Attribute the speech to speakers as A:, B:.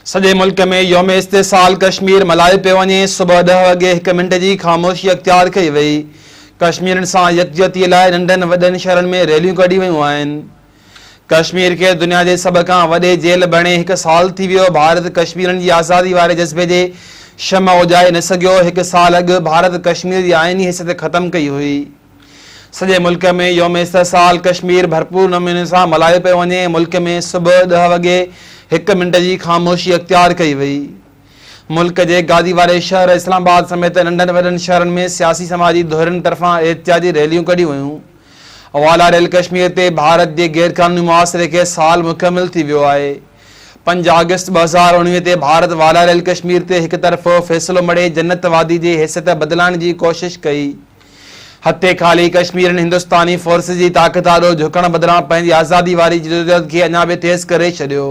A: سڄي ملڪ ۾ يوم استحصال ڪشمير ملهايو پيو وڃي، صبح ڏهه وڳي هڪ منٽ جي خاموشي اختيار ڪئي وئي، ڪشميرين سان يڪجهتي لاء ننڍن وڏن شهرن ۾ ريليون ڪڍيون ويون آهن. ڪشمير کي دنيا جي سڀ کان وڏي جيل بڻي هڪ سال ٿي ويو، ڀارت ڪشميرين جي آزادي واري جذبي جي شمع اجهائي نه سگهيو، هڪ سال اڳ ڀارت ڪشمير جي آئيني حيثيت ختم ڪئي هئي. سڄي ملڪ ۾ يوم استحصال ڪشمير ڀرپور نموني سان ملهايو پيو وڃي، ملڪ ۾ صبح ڏهه وڳي هڪ منٽ جي خاموشي اختيار ڪئي وئي. ملڪ جي گادي واري شهر اسلام آباد سميت ننڍن وڏن شهرن ۾ سياسي سماجي ڌرين طرفان احتجاجي ريليون ڪڍيون ويون. والاريل ڪشمير تي ڀارت جي غيرقانوني محاصري کي سال مڪمل ٿي ويو آهي. پنج آگسٽ 2019 تي ڀارت والاريل ڪشمير تي هڪ طرفو فيصلو مڙهي جنت وادي جي حيثيت بدلائڻ جي ڪوشش ڪئي. هٿي خالي ڪشميرين هندستاني فورسز جي طاقت آڏو جهڪڻ بدران پنهنجي آزادي واري جدوجهد کي اڃا به تيز ڪري ڇڏيو.